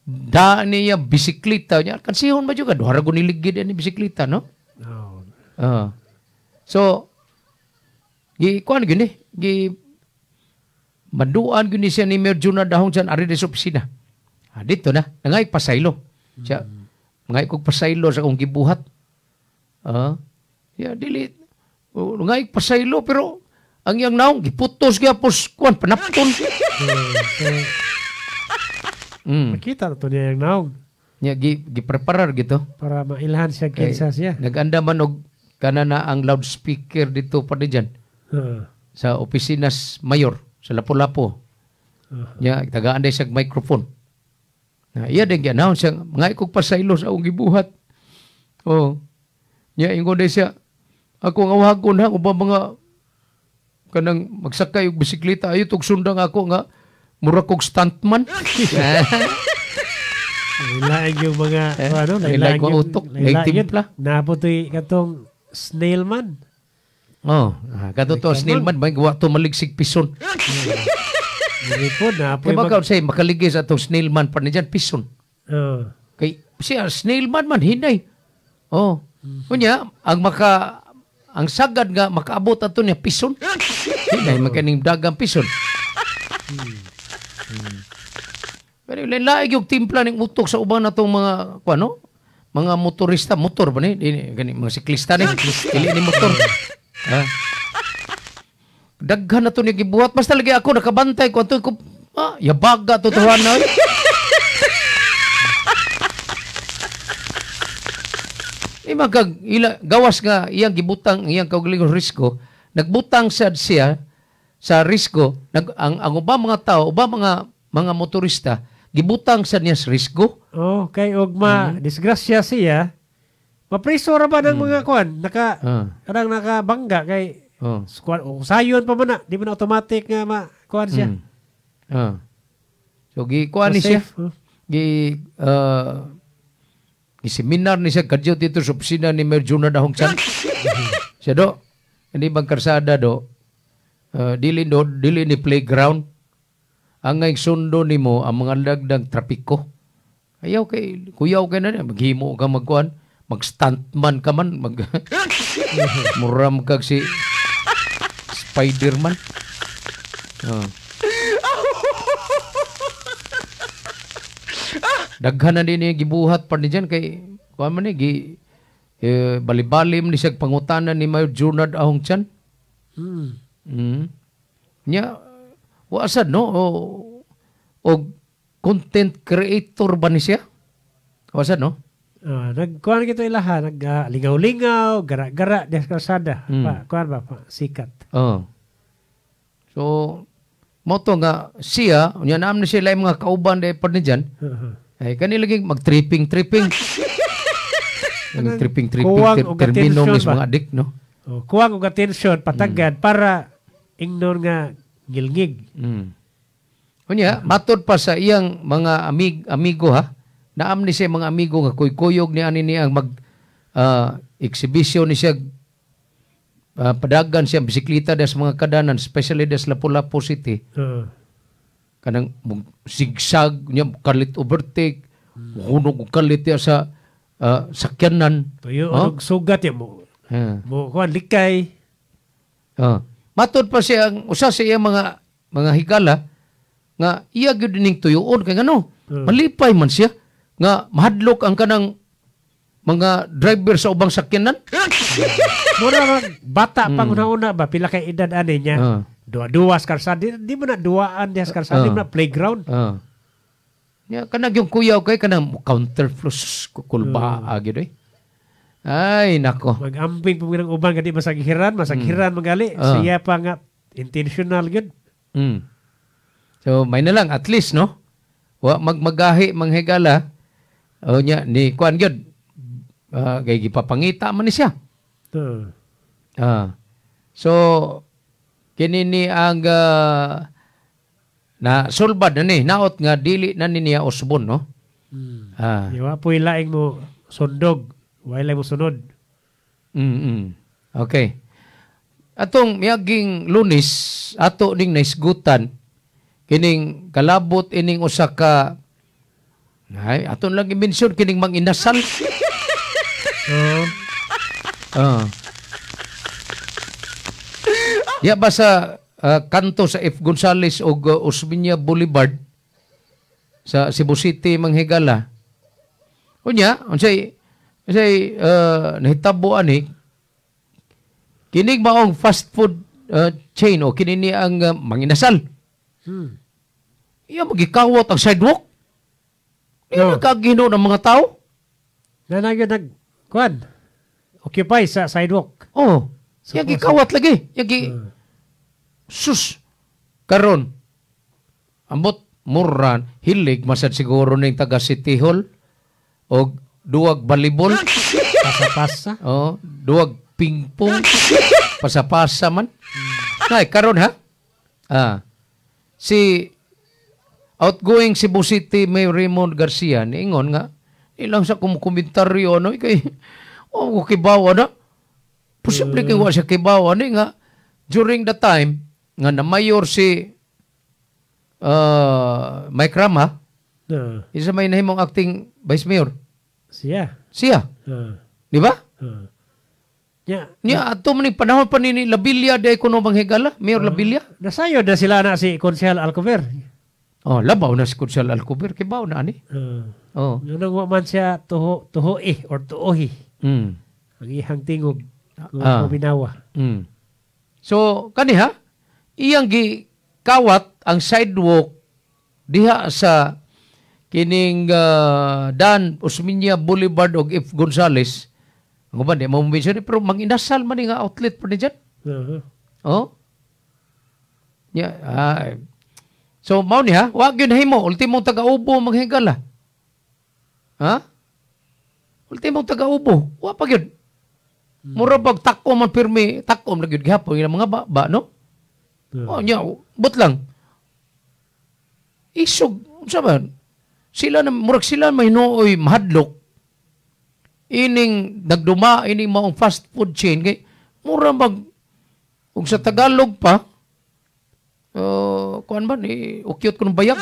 da niya bisikleta niya kansihon ba jud ka duha ra gud niligid ani bisikleta, no? So gi kuan gyud ni gi manduan gyud ni siya ni Mayor Junard Dahong dyan ari sa opisina. Dito na nangay pasaylo. Siya ngay kog pasaylo sa akong gibuhat. Ya dili ngay pasaylo pero ang iyang naong giputos gyapon kuan panapton. Makita to niya yung naong. Nya gi preparar gito para mailhan siya kinsa siya. Naganda man og kana na ang loudspeaker dito pa di dyan. Sa opisinas mayor sa Lapu-Lapu. Nya tagaan day siya microphone. Na iya din gi-announce siya mga ikog pasaylo sa akong gibuhat. Oh. Nya ingon day siya ako ang awagon ha ubang mga kanang magsakay og bisikleta ayo tug sundang ako nga mura kog stuntman. Lain yung mga ano, lain yung utok, lain timpla. Nabutoy katong snailman. Oh, kato to snailman ba gawa to maligsig pison. Dili po na po. Kay say makaligis atong snailman pa ni diyan pison. Kay siya snailman man hinay. Oh. Unya ang maka ang sagad nga makaabot ato niya pison. Hinay makaning dagang pison. Pero lain yung timpla ning utok sa uban natong mga kuano, mga motorista, motor ba ni? Gani mga siklista ni, dili ni motor. Daghan na to ni gibuhat basta lagi ako nakabantay ko ato ko yabaga to tuhan na. Imagag ila gawas nga iyang gibutang iyang kaugalingong risko, nagbutang sad siya sa risko, ang ubang mga tao, ubang mga motorista gibutang sa niya sa risgo. Oh, kay og ma disgrasya siya, mapriso ra ba ng mga kuan, naka kanang nakabangga kay squad o sayon pa man na, di man automatic nga ma kuan siya. So gi kuan ni siya. Gi seminar ni siya kadyo dito sa opisina ni Mayor Junard Dahong Chan. Siya do, hindi bang karsada do, dili do, dili ni playground. Ang ngay sundo nimo ang mga lagdang trapiko. Ayaw kay kuyaw kay na maghimo ka magkuan, mag-stuntman ka man, mag muram kag si Spiderman. Daghan na din niya gibuhat pa ni dyan kay kuan man ni gi balibalim ni siya pangutanan ni Mayor Junard Ahong Chan. Nya waasad no o content creator ba ni siya? Waasad no? Nagkuan kito ilaha, nag-lingaw-lingaw, gara-gara di sa kalsada. Kuan ba pa sikat. So mo to nga siya, unya naam ni siya lain mga kauban di pa ni dyan. Ay kani lagi mag-tripping-tripping. Nag-tripping-tripping termino mis mga adik no. Kuwang og atensyon patagad para ingnon nga gilngig. Unya, matod pa sa iyang mga amigo ha. Naam ni siya mga amigo nga kuy-kuyog ni ani niya mag exhibition ni siya padagan siya bisikleta des mga kadanan, especially des Lapu-Lapu City. Kanang zigzag niya kalit overtake, hunog og kalit niya sa sakyanan. Tuyo og sugat ya mo. Mo kuan likay. Matod pa siya ang usa sa iyang mga higala nga iya gyud ning tuyuon kay ngano malipay man siya nga mahadlok ang kanang mga driver sa ubang sakyanan. Mura bata pang una-una ba pila kay edad ani niya. Dua-dua sa kalsada, di mo na duaan diha sa kalsada, di mo na playground. Nya kanang yung kuyaw kay kanang counterflow kulba gyud eh. Ay nako. Mag-amping po ng uban kadi masaghiran, masaghiran magali. Siya pa nga intentional gyud. So may na lang at least no. Wa magmagahi manghigala. O nya ni kuan gyud. Kay gipapangita man ni siya. So kini ni ang na sulbad na ni naot nga dili na ni niya usbon no. Wa po'y laing mo sundog, wa laing mo sunod. Okay. Atong miaging Lunes ato ning naisgutan kining kalabot ining usa ka ay aton lang i-mention kining Mang-Inasal. Ya ba sa kanto sa F. Gonzales og Osmeña Boulevard sa Cebu City manghigala. Unya, unsay nahitabo ani kining maong fast food chain o kini ni ang Mang-Inasal. Iya magikawat ang sidewalk. Iya nagkagino ng mga tao. Nanagyo nag kuan occupy sa sidewalk. Oh. So, iya gikawat lagi. Iya gi sus karon ambot murran hilig masad siguro ning taga City Hall og duwag volleyball pasa-pasa. Oh, duwag pingpong pasa-pasa man. Nay karon ha. Si outgoing Cebu City Mayor Raymond Garcia niingon nga ilang sa komentaryo ano kay oh kibaw na. Posible kay wa siya kibaw ani nga during the time nga na mayor si Mike Rama, isa may nahimong acting vice mayor. Siya. Di ba? Nya. Nya ato man ning panahon pa ni Labilla day kuno manghigala, Mayor Labilla. Nasayo na sila na si Konsehal Alcover. Oh, labaw na si Konsehal Alcover kibaw na ani. Oh. Nganong wa man siya tuho or tuohi. Ang iyang tingog binawa. So kaniha iyang gikawat ang sidewalk diha sa kining Dan Osmeña Boulevard og F. Gonzales. Ang uban di mo mention pero Mang-Inasal man nga outlet pa ni dyan. Oh. Yeah, so mao ni ha, wa gyud nahimo ultimong taga-ubo manghigala. Ha? Ultimong taga-ubo, wa pa gyud. Mura bag tako man pirmi, tako man gyud gihapon ilang mga ba no? Oh, nya, but lang. Isog, unsa ba? Sila na murag sila may nooy mahadlok. Ining nagduma ining maong fast food chain kay mura bag ug sa Tagalog pa kuan ba ni ukyot ko ng bayag.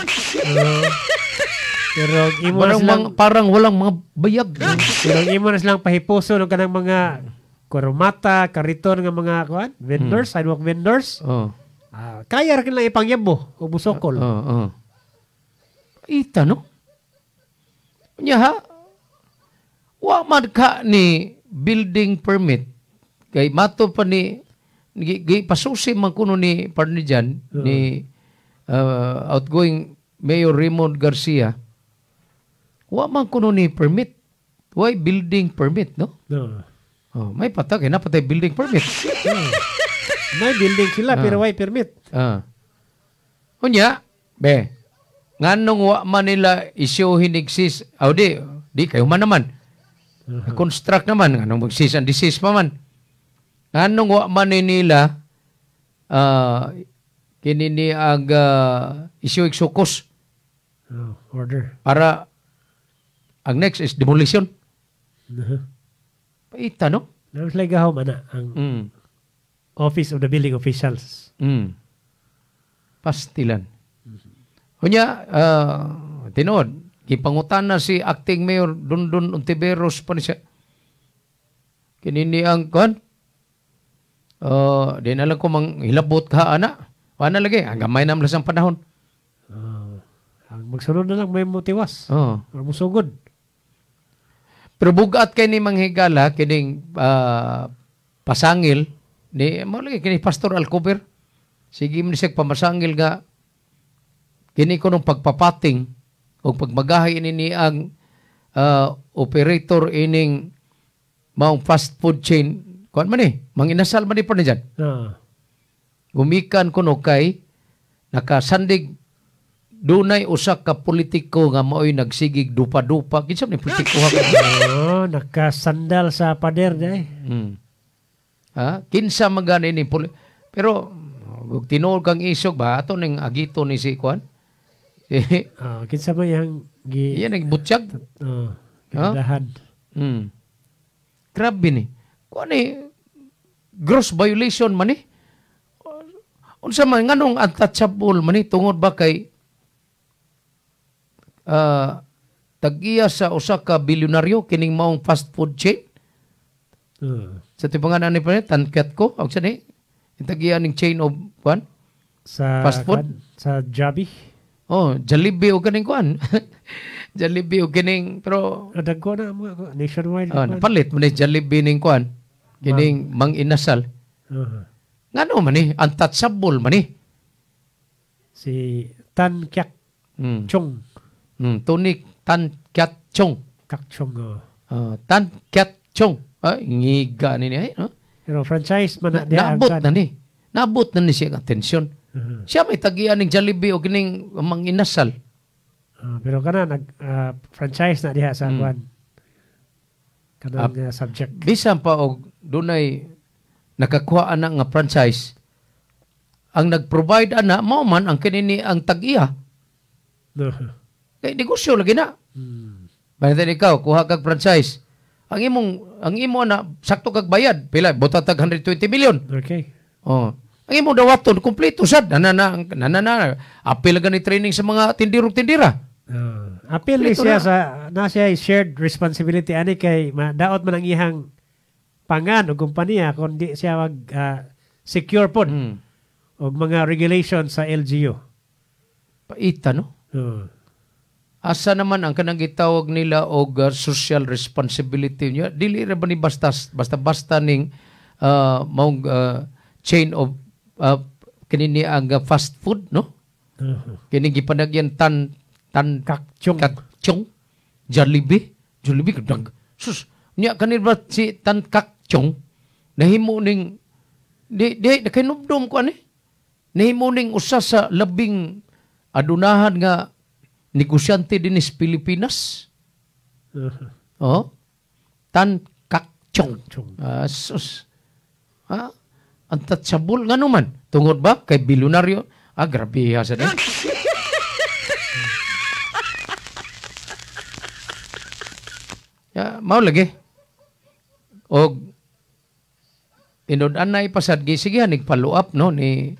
Pero imo na silang, parang walang mga bayag. Pero imo na silang pahipuso ng kanang mga kurumata, kariton nga mga kuan, vendors, sidewalk vendors. Kaya ra kanila ipangyabo o busokol. Ita no. Nya ha. Wa man ka ni building permit kay mato pa ni pasusi man kuno ni Parnijan ni outgoing Mayor Raymond Garcia. Wa man kuno ni permit. Why building permit no? Oh, may patag eh, napatay building permit. May building sila pero why permit? Unya, be. Nganong wa man nila isyuhin exist. Aw di kayo man naman. Construct naman nganong mag-cease and desist pa man. Nganong wa man nila kini ni ang issue sukos. Order. Para ang next is demolition. Paita no? Naman gahaw man na ang Office of the Building Officials. Pastilan. Unya, tinuod, gipangutan na si acting mayor Dundun Ontiveros pa ni siya. Kinini ang kuan. Di na lang ko mang hilabot ka ana. Wala lagi, ang gamay na ang panahon. Ang magsunod na lang may motiwas. Or musugod. Pero bugat kay ni Manghigala kining pasangil ni mo lagi kini Pastor Alcover. Sige mo siya pamasangil nga kini ko nung pagpapating Og pagmagahay ini ni ang operator ining maong fast food chain, kuan man ni, manginasal man ni pa ni dyan. Gumikan kuno kay nakasandig dunay usa ka politiko nga maoy nagsigig dupa-dupa. Kinsa man ni politiko ha? Oh, nakasandal sa pader day. Ha? Kinsa man gani ni pero ug tinuod kang isog ba ato ning agito ni si kuan? Kinsa man yang gi iyan ang butsyag. Oh, gidahan. Grabe ni. Kuan ni gross violation man ni. Unsa man nganong untouchable man ni tungod ba kay tag-iya sa usa ka bilyonaryo kining maong fast food chain? Sa tipangan ani pa ni Tankat ko og sa ni tag-iya ning chain of kuan sa fast food kuan, sa Jollibee. Oh, Jollibee og kaning kuan. Jollibee og kining pero dagko na mga nationwide. Napalit man ni Jollibee ning kuan kining Mang Inasal. Ngano man ni untouchable man ni si Tan Kiak Chong. Tony Tan Kiat Chong. Kak Chong. Tan Kiat Chong. Ay, ngiga ni niya, no? Pero franchise man na naabot na ni. Naabot na ni siya ang atensyon. Siya may tagian ning Jollibee o kining Mang Inasal. Pero kana nag franchise na diha sa kuan. Kanang subject. Bisan pa og dunay nakakuha ana nga franchise, ang nag-provide ana mao man ang kinini ang tag-iya. Kay negosyo lagi na. Basta ikaw kuha kag franchise. Ang imo na sakto kag bayad, pila buta tag 120 million. Okay. Oh. Ang imo dawaton kompleto sad. Nanana apil gani training sa mga tindirog-tindira. Apil ni siya sa na siya shared responsibility ani kay madaot man ang iyang pangan o kumpanya kung di siya mag secure pod og mga regulations sa LGU. Paita no? Asa naman ang kanang gitawag nila og social responsibility niya? Dili ra ba ni basta ning maong chain of kini ang fast food, no? Kini gipanagyan Tan Kak Chong Jollibee kadag. Sus, niya kanil ba si Tan Kak Chong nahimo ning di nakahinumdum ko ani. Nahimo ning usa sa labing adunahan nga negosyante din sa Pilipinas. Oh. Tan Kak Chong. Sus. Ha? Untouchable ngano man? Tungod ba kay bilyonaryo? Ah, grabe ha sa din. Ya, mao lagi. Og tinud-an na ipasad gisigihan nig follow up no ni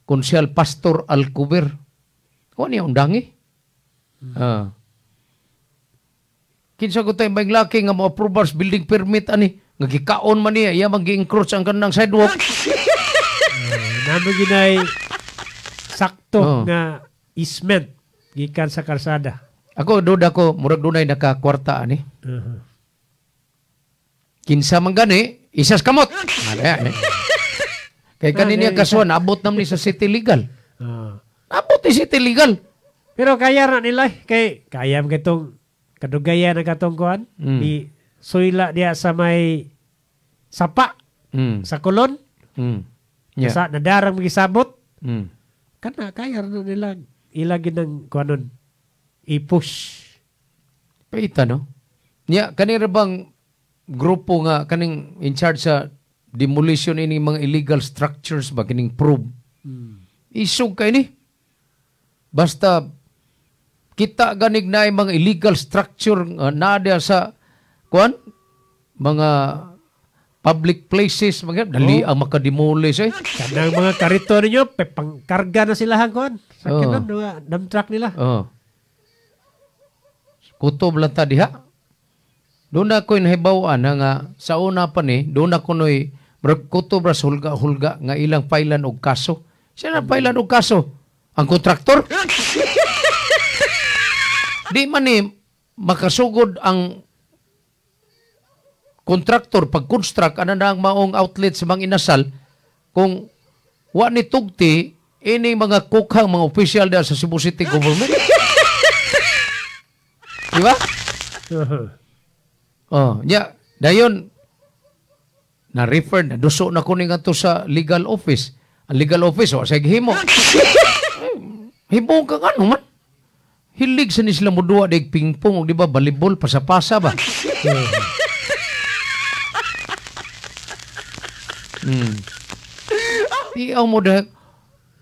Konsyal Pastor Alcover. Kuha niya undangi. Kinsa ko tayo may laki nga mo-approvers building permit ani nga gikaon man niya iya mag-encroach ang kanang sidewalk. Namo ginay sakto nga easement gikan sa kalsada. Ako duda ko murag dunay nakakwarta ani. Kinsa man gani isas kamot. Kay kanini kasuan abot nam ni sa city legal. Abot ni city legal. Pero kaya na nila kay kaya man katong kadugayan ang katong kuan di suyla diya sa may sapa sa Colon. Yeah. Sa nadarang magisabot. Kana kaya na nila ilagi ng kuanon i-push. Paita no. Nya kanira bang grupo nga kaning in charge sa demolition ini mga illegal structures ba kining probe. Isog kay ni. Basta kita ganig na mga illegal structure na dia sa kuan mga public places mga dali ang makademolish eh. Kanang mga karito ninyo pangkarga na sila ang kuan. Sa kanon mga dump truck nila. Oh. Kutob lang ta diha. Doon na ko'y nahibawan nga sa una pa ni doon na kuno'y kutob ra hulga-hulga nga ilang pailan og kaso. Siya na pailan og kaso. Ang kontraktor? Di man ni makasugod ang kontraktor pag-construct ana na ang maong outlet sa mga inasal kung wa ni tugti ini mga kukhang mga official diha sa Cebu City Government. Di ba? Oh, nya dayon na refer na duso na ko ning adto sa legal office. Ang legal office wa say gihimo. Himo ka ano man. Hilig sa ni sila moduwa dig pingpong og di ba volleyball pasapasa ba. Tiaw mo da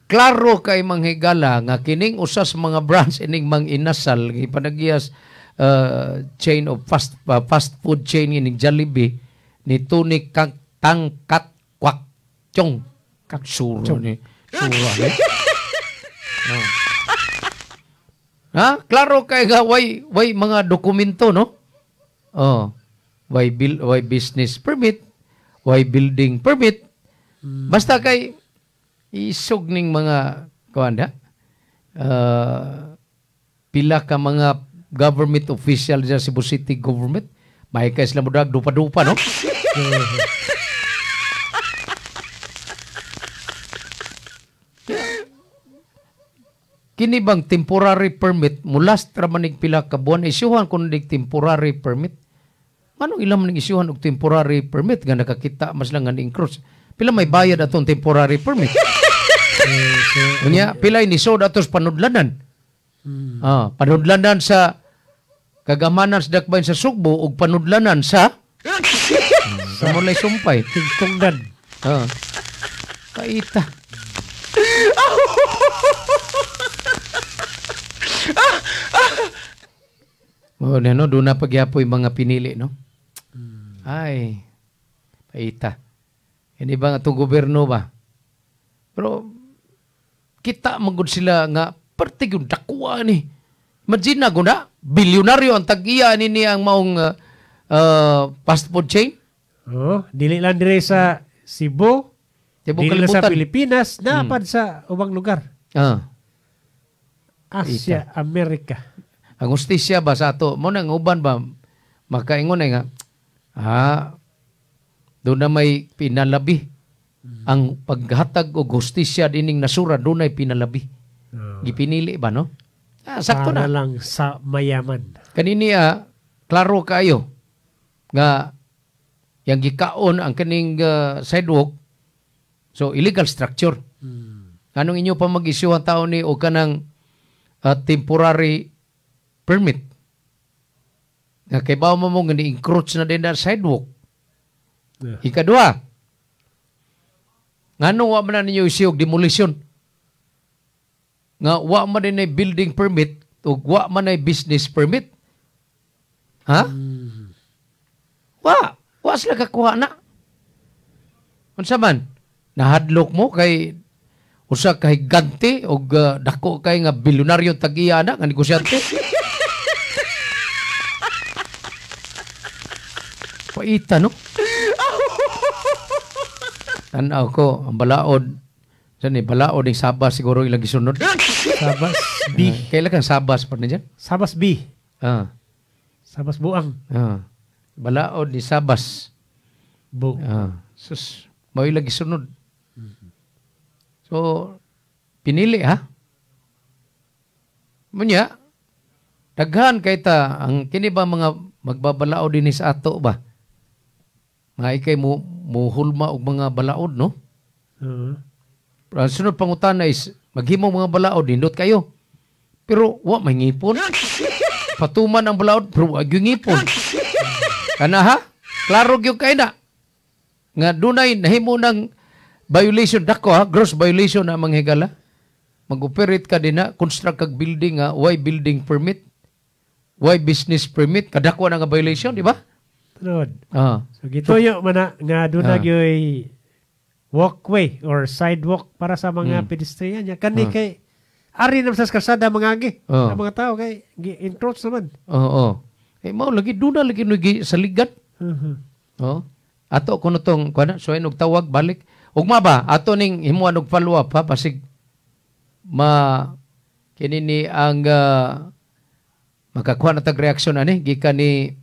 klaro kay manghigala nga kining usa sa mga branch ining Mang Inasal gipanagiyas chain of fast food chain ining Jollibee ni Tony Kang Tangkat Kwak Chong kak suro ni sura ni. Oh. Ha? Klaro kay nga way mga dokumento no? Oh. Way bill, way business permit, way building permit. Basta kay isog ning mga kuan da. Pila ka mga government official sa Cebu City government, may kay sila modag dupa-dupa no? Kini bang temporary permit mulas ra manig pila ka buwan isyuhan kun dig temporary permit. Manong ilam ning isyuhan og temporary permit nga nakakita mas lang nga ni-encroach. Pila may bayad atong temporary permit? Unya pila ni sod atos panudlanan. Panudlanan sa kagamanan sa dakbayan sa Sugbo ug panudlanan sa sa mulay sumpay tingtungdan. Kaita. Oh, no, doon na pagyapoy mga pinili, no? Ay, paita. Hindi ba nga itong gobyerno ba? Pero, kita magod sila nga, parte yung dakuha ni. Imagine na, guna, bilyonaryo ang tag-iya ni ang maong fast food chain. Oh, dili lang dire sa Cebu, dili lang sa Pilipinas, napad sa ubang lugar. Asia, ita. Amerika. Ang hustisya ba sa ato, mo nang uban ba, makaingon ay nga, doon na may pinalabi. Ang paghatag og hustisya dining nasura, doon ay pinalabi. Gipinili ba, no? Sakto para na. Lang sa mayaman. Kanini, klaro kayo, nga, yang gikaon ang kaning sidewalk, so illegal structure. Anong inyo pa mag-issue ang tao ni o kanang temporary permit? Nga kay bawo mo nga ni-encroach na din na sidewalk. Yeah. Ikadua, ngano wa man na ninyo issue og demolition? Nga wa man din ay building permit o wa man ay business permit? Ha? Wa. Wa sila kakuha na. Unsa man? Nahadlok mo kay usa ka higante og dako kay nga bilyonaryo tag-iya na nga negosyante. Paita no. Tan-aw ko ang balaod. Saan ni balaod ning Sabas siguro ilang gisunod. Sabas B. Kailan kang Sabas pa niyan? Sabas B. Sabas buang. Balaod ni Sabas. Bu. Sus, mao ilang gisunod. So, pinili ha? Munya, daghan kay ta, ang kini ba mga magbabalaod dinhi sa ato ba? Mga ikay mo muhulma og mga balaod, no? Ang sunod pangutana is, maghimo mga balaod, nindot kayo. Pero, wa may ngipon. Patuman ang balaod, pero wa gyud ngipon. Kana ha? Klaro gyud kay na. Nga dunay nahimo ng violation dako ha, gross violation na mga higala. Mag-operate ka din na, construct kag building ha, why building permit, why business permit, kadako na nga violation, di ba? Tunod. So gituyo man na nga doon na gyoy walkway or sidewalk para sa mga pedestrian niya. Kani kay ari naman sa kalsada mga agi, sa mga tao kay encroach naman. Oo. Eh mao lagi doon na lagi nugi saligan. Oh. Ato kuno tong kuan so og tawag balik. Ugma ba ato ning himuan og follow up ha basig ma kini ni ang makakuha na tag reaksyon ani gikan ni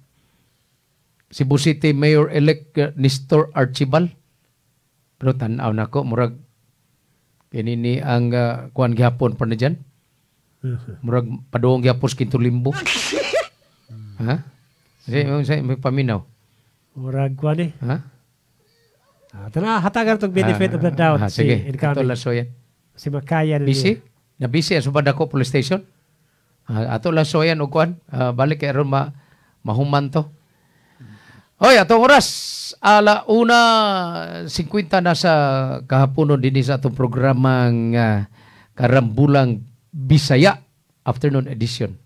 Cebu City Mayor elect Nestor Archibald. Pero tan-aw nako murag kini ni ang kuan gihapon pa na dyan. Murag paduong gihapon sa Quinto Limbo. Ha? Sige, may paminaw. Murag kuan eh. Ha? Tana hatagan tong benefit of the doubt. Si sige, ato lang soyan. Si makaya na busy? Na busy ang subad ako police station. Ato lang soyan og kuan. Balik kay aron mahuman to. Oy, atong oras 1:50 na sa kahaponon dinhi sa atong programang Karambulang Bisaya Afternoon Edition.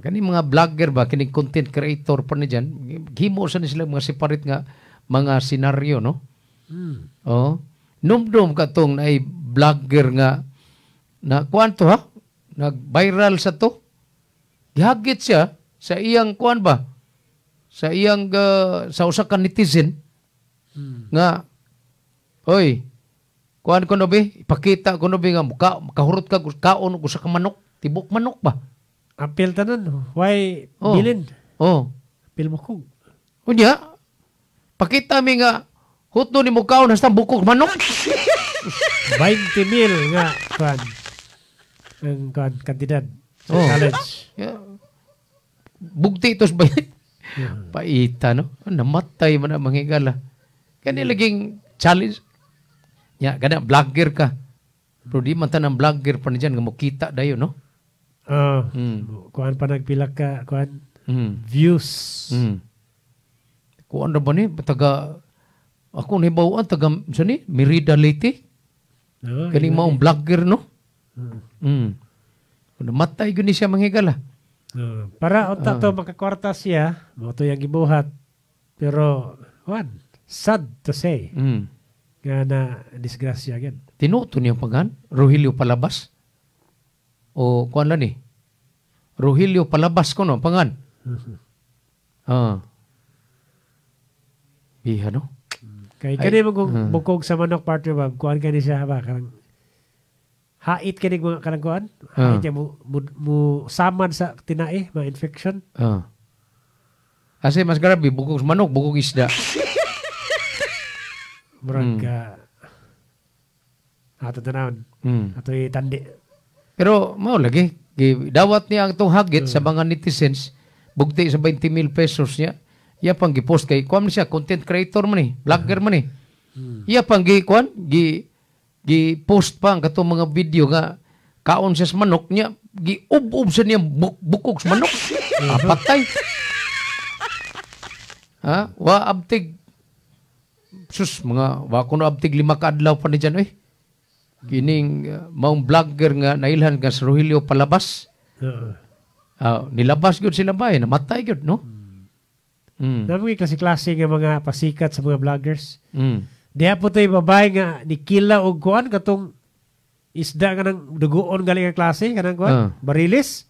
Kani mga vlogger ba, kining content creator pa ni dyan, himo sa ni sila mga separate nga mga senaryo, no? Oh, numdum katong ay vlogger nga na kuan to ha, nag-viral sa to. Gihagit siya sa iyang kuan ba? Sa iyang sa usa ka netizen nga oy, kuan ko no be, ipakita ko no be nga muka makahurot ka kaon og usa ka manok, tibok manok ba? Apil tanan, why bilin? Oh. Apil mo kog. Unya, pakita mi nga hutno ni mo kaon hasta bukog manok. 20 mil nga kuan. Ang kuan kantidad sa challenge. Yeah. Bugti itos ba? Paita no. Namatay man ang mga higala. Kani laging challenge. Ya, kana vlogger ka. Pero di man tanang vlogger pa ni dyan nga mokita dayon no. Kuan pa nagpila ka kuan views. Kuan ra ba ni taga ako ni bawaan taga sa ni Merida Leyte. Kaning maong vlogger no. Namatay gyud ni siya manghigala. Para unta to makakwarta siya, mo to yang gibuhat. Pero kuan sad to say. Nga na disgrasya gyud. Tinuto niyang pangan Rogelio Palabas. O kuan lang ni Rogelio Palabas ko no pangan. Biha no. Kay kani mo bukog sa manok partner ba kuan kani siya ba karang hait kani karang kuan. Hait mo saman sa tinae, ma infection. Kasi mas grabe bukog sa manok, bukog isda. Murag ato tanawon. Ato itandi. Pero mao lagi dawat niya ang tong hagit sa mga netizens bugti sa 20 mil pesos niya. Iya pang gipost kay kuan siya content creator man ni, vlogger man ni. Iya pang gi kuan gi post pa ang katong mga video nga kaon siya sa manok niya, gi ub-ub sa niya bukog sa manok. Patay. Ha? Wa abtig sus mga wa kuno abtig 5 ka adlaw pa ni dyan oy. Kining maong vlogger nga nailhan nga sa Rogelio Palabas. Nilabas gyud sila ba eh, namatay gyud no. Nami klase-klase nga mga pasikat sa mga vloggers. Diha po to'y babae nga nikila og kuan katong isda nga nang dugoon galing nga klase kanang kuan, barilis.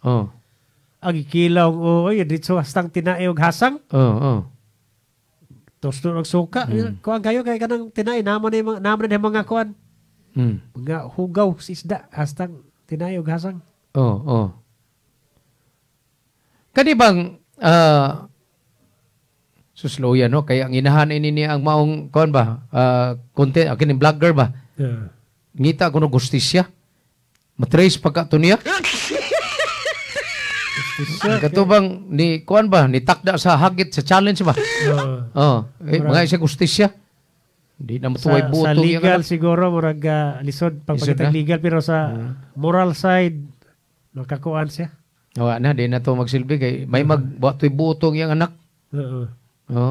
Ang ikila og oy didto hastang tinae og hasang. Tosto og suka. Kuan kayo kay kanang tinae namo ni mga kuan. Mga hugaw sa isda hastang tinae og hasang. Kani bang susloya no kay ang inahan ini niya ang maong kuan ba content kining vlogger ba. Ngita kuno gustisya. Matrace pagka to niya. Katubang ni kuan ba ni takda sa hagit sa challenge ba. Mga isa gustisya. Di na matuway buto sa legal siguro murag lisod pagpakita legal pero sa moral side makakuan siya. Wa na di na to magsilbi kay may magbutoy butong iyang anak.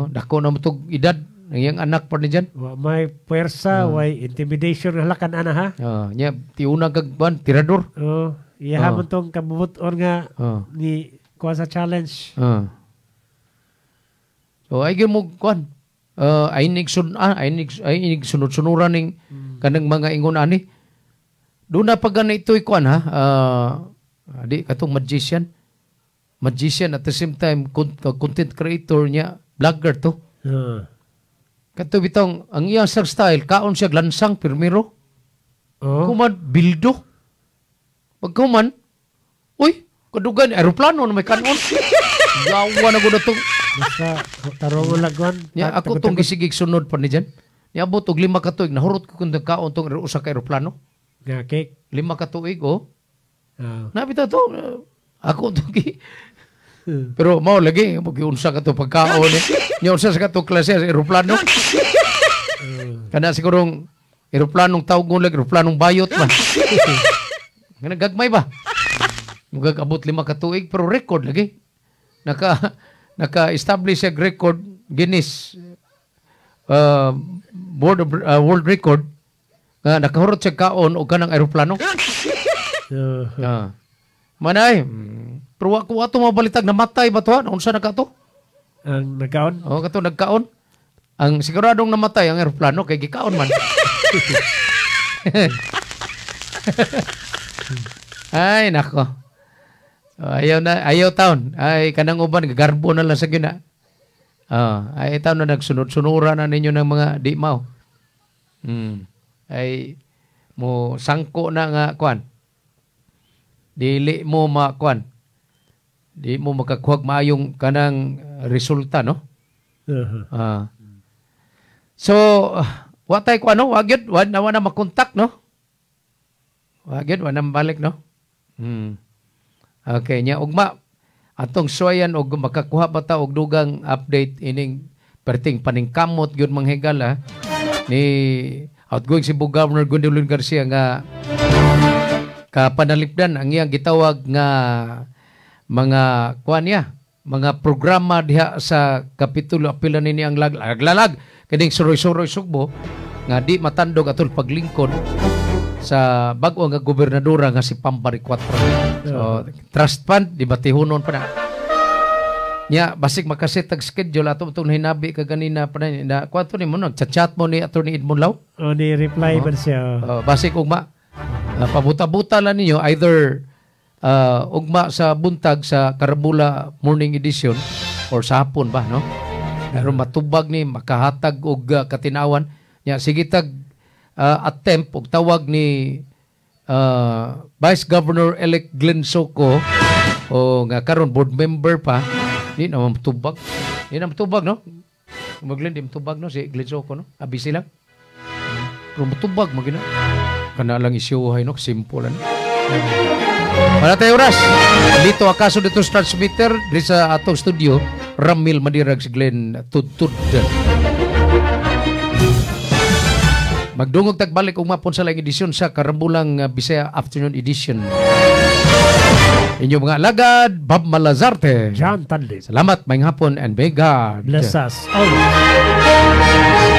Dako na motog edad ang iyang anak pa ni dyan. Wa may puwersa, way intimidation halakan ana ha. Nya tiuna kag kuan tirador. Iya hamon tong kabubuton nga ni kuan sa challenge. So ay gyud mo kuan. Ay nig sunod-sunuran ning kanang mga ingon ani. Doon na pag ganito'y kuan ha. Di katong magician. Magician at the same time content creator niya, vlogger to. Kato bitong ang iyang style kaon siya lansang pirmiro. Kuman bildo. Pagkuman, uy, kadugan aeroplano na may kanon. Gawa na gud tong basta tarong lagwan. Ya ako tong gisigig sunod pa ni dyan. Niabot og 5 ka tuig nahurot ko kun kaon tong usa ka eroplano. Nga cake 5 ka tuig oh. Nabita to ako tong gi Pero mao lagi unsa ka to pagkaon eh. Nya unsa sa kato klase sa eroplano? Kana sigurong eroplanong tawgon lang, eroplanong bayot ba. Nga gagmay ba? Mugag abot 5 ka tuig pero record lagi. Naka-establish siya record Guinness Board of World Record nga nakahurot siya kaon og kanang eroplano. Manay, pero wa ko ato mabalitag namatay ba to? Unsa na ka to? Ang nagkaon? Oh, kato nagkaon. Ang siguradong namatay ang eroplano kay gikaon man. Ay nako. So, ayaw na, ayaw taon. Ay kanang uban gagarbo na lang sa gina. Ay taon na nagsunod-sunura na ninyo ng mga di mao. Ay mo sangko na nga kuan. Dili mo makuan. Di mo makakuha maayong kanang resulta, no? So, wa tay kuan, no? Wa gyud, wa na makontak, no? Wa gyud, wa na balik, no? Okay, nya ugma atong suwayan og makakuha pa ta og dugang update ining perting paningkamot gyud manghigala ni outgoing Cebu Governor Gwendolyn Garcia nga kapanalipdan ang iyang gitawag nga mga kuan niya, mga programa diha sa Kapitulo. Apila nini ang laglalag kining suroy-suroy Sugbo nga di matandog atol paglingkod sa bag-o nga gobernadora nga si Pambari 4. So trust fund di ba tihunon pa na. Nya basig makaset tag schedule ato itong hinabi ka ganina pa na kuan to ni mo nagchat-chat mo ni Attorney Edmond Lau. Oh, ni reply man siya. Basig ugma pabuta-buta lang ninyo either ugma sa buntag sa Karabula Morning Edition or sa hapon ba, no? Pero matubag ni makahatag og katinawan. Nya sige tag attempt og tawag ni Vice Governor-elect Glenn Soco o nga karon board member pa, di na matubag. Di na matubag, no? Maglen di matubag, no, si Glenn Soco, no? Abisi lang. Pero matubag magina. Kana lang isyuhay, no? Simple ano. Wala tayo oras. Dito akaso dito sa transmitter dito sa atong studio, Ramil Madirag si Glenn Tudtud. Magdungog tagbalik ug mapon sa laing edisyon sa Karambulang Bisaya Afternoon Edition. Inyong mga alagad, Bob Malazarte, John Tadley. Salamat, maayong hapon, and may God bless us always.